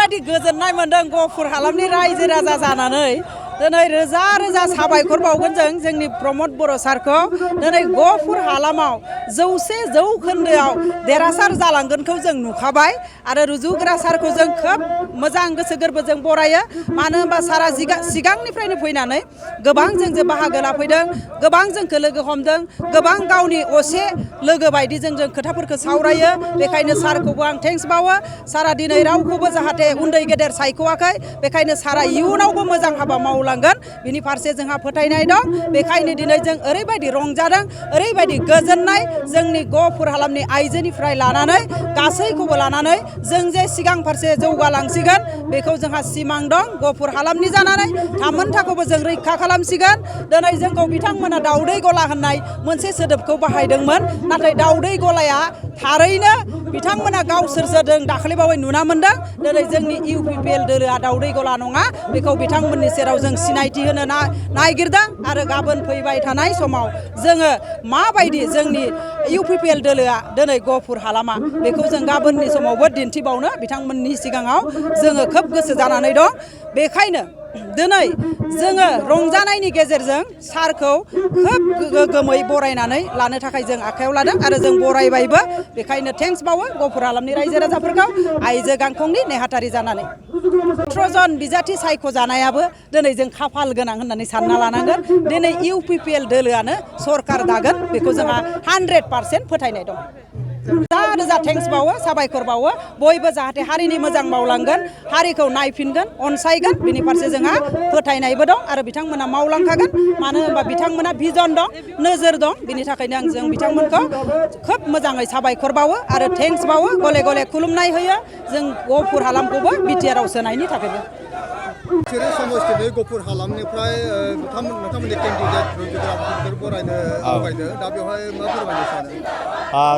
ओरैबायदि गोजोननाय मोन्दों गहपुर हालामनि रायजो राजा जानानै दिनै रोजा रोजा साबायखर बावगोन जोंनि प्रमद बर' सारखौ दिनै गहपुर हालामाव 100 जौखोन्दोआव देरहासार जालांगोनखौ जों नुखाबाय आरो रुजुग्रा सारखौ जों खोब मोजां गोसो गोरबोजों बरायो मानो होनबा सारा सिगांनिफ्रायनो फैनानै गोबां जोंजों बाहागो लाफैदों गोबां जोंखौ लोगो हमदों गोबां गावनि असे लोगो बायदि जों खोथाफोरखौ सावरायो बेखायनो सारखौबो आं थेंक्स बावो सारा दिनै रावखौबो जाहाथे उन्दै गेदेर सायख'वाखै बेखायनो सारा इयुनावबो मोजां हाबा मावलांगोन बिनि फारसे जोंहा फोथायनाय दं बेखायनो दिनै जों ओरैबायदि रंजादों ओरैबायदि गोजोननाय जोंनि गहपुर हालामनि आइजोनिफ्राय लानानै गासैखौबो लानानै जों जे सिगां फारसे जौगालांसिगोन बेखौ जोंहा सिमां दं गहपुर हालामनि जानानै थामोनथाखौबो जों रैखा खालामसिगोन दिनै जोंखौ बिथांमोना दावदै गला होननाय मोनसे सोदोबखौ बाहायदोंमोन नाथाय दावदै गलाया थारैनो बिथांमोना गावसोरसो जों दाखालिबावै नुना मोनदों दिनै जोंनि UPPL दोलोआ दावदै गला नङा बेखौ बिथांमोननि सेराव जों सिनायथि होनो नागिरदों आरो गाबोन फैबाय थानाय समाव जोङो माबायदि जोंनि UPPL दोलोआ दिनै गहपुर हालामा बेखौ जों गाबोननि समावबो दिन्थिबावनो बिथांमोननि सिगाङाव जोङो खोब गोसो जानानै दं बेखायनो दिनै जोङो रंजानायनि गेजेरजों सारखौ खोब गोगोमै बरायनानै लानो थाखाय जों आखायाव लादों आरो जों बरायबायबो बेखायनो थेंक्स बावो गहपुर हालामनि रायजो राजाफोरखौ आइजो गांखंनि नेहाथारि जानानै 18 जन बिजाथि सायख'जानायाबो दिनै जों खाफाल गोनां होननानै सानना लानांगोन दिनै UPPL दोलोआनो सरकार दागोन बेखौ जोंहा 100% फोथायनाय दं रोजा रोजा थेंक्स बावो साबायखर बावो बयबो जाहाथे हारिनि मोजां मावलांगोन हारिखौ नायफिनगोन अनसायगोन बिनि फारसे जोंहा फोथायनायबो दं आरो बिथांमोना मावलांखागोन मानो होनबा बिथांमोना भिजन दं नोजोर दं बिनि थाखायनो जों बिथांमोनखौ खोब मोजाङै साबायखर बावो आरो थेंक्स बावो गले गले खुलुमनाय होयो जों गहपुर हालामखौबो बिटिआरआव सोनायनि थाखायबो समस्थिनि गहपुर हालामनिफ्राय नोंथांमोननि केन्डिडेट रुजुग्राफोर बरायनो आवगायदों दा बेवहाय मा फोरमायनो सानो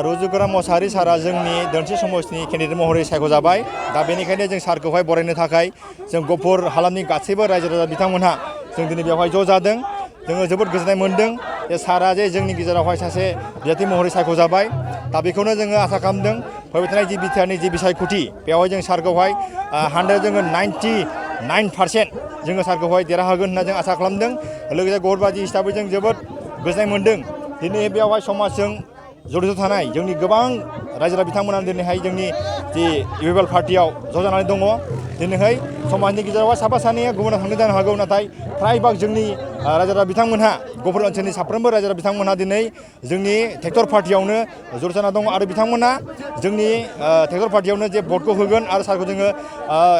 रुजुग्रा मोसाहारि सारा जोंनि दोनसे समस्थिनि केन्डिडेट महरै सायख'जाबाय दा बेनिखायनो जों सारखौहाय बरायनो थाखाय जों गहपुर हालामनि गासैबो रायजो राजा बिथांमोनहा जों दिनै बेवहाय ज' जादों जोङो जोबोद गोजोननाय मोन्दों जे सारा जे जोंनि गेजेरावहाय सासे बिजाथि महरै सायख'जाबाय दा बेखौनो जोङो आसा खालामदों फैबाय थानाय जि बिटिआरनि जि बिसायख'थि बेवहाय जों सारखौहाय 99% जोङो सारखौहाय देरहाहोगोन होनना जों आसा खालामदों लोगोसे गहपुरबासि हिसाबै जों जोबोद गोजोननाय मोन्दों दिनै बेवहाय समाजजों जड़ित थानाय जोंनि गोबां रायजो राजा बिथांमोना दिनैहाय जोंनि जि UPPL पार्टियाव ज' जानानै दङ दिनैहाय समाजनि गेजेरावहाय साफा सानैया गुबुनाव थांनो जानो हागौ नाथाय फ्राय भाग जोंनि रायजो राजा बिथांमोनहा गहपुर ओनसोलनि साफ्रोमबो रायजो राजा बिथांमोनहा दिनै जोंनि ट्रेक्टर पार्टियावनो जड़ित जाना दङ आरो बिथांमोना जोंनि ट्रेक्टर पार्टियावनो जे भटखौ होगोन आरो सारखौ जोङो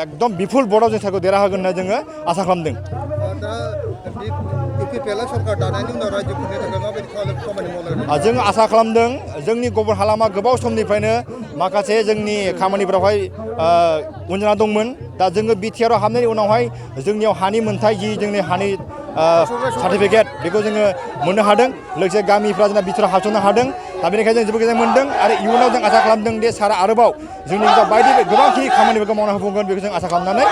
एकदम बिपुल भटआव जों सारखौ देरहाहोगोन होनना जोङो आसा खालामदों जों आसा खालामदों जोंनि गहपुर हालामा गोबाव समनिफ्रायनो माखासे जोंनि खामानिफोरावहाय उन जाना दंमोन दा जोङो बिटिआरआव हाबनायनि उनावहाय जोंनियाव हानि मोनथाय जि जोंनि हानि सार्टिफिकेट बेखौ जोङो मोननो हादों लोगोसे गामिफ्रा जोंना बिटिआरआव हाबसननो हादों दा बेनिखायनो जों जोबोद गोजोननाय मोन्दों आरो इयुनाव जों आसा खालामदों दे सारा आरोबाव जोंनि बायदि गोबांखिनि खामानिफोरखौ मावना होबावगोन बेखौ जों आसा खालामनानै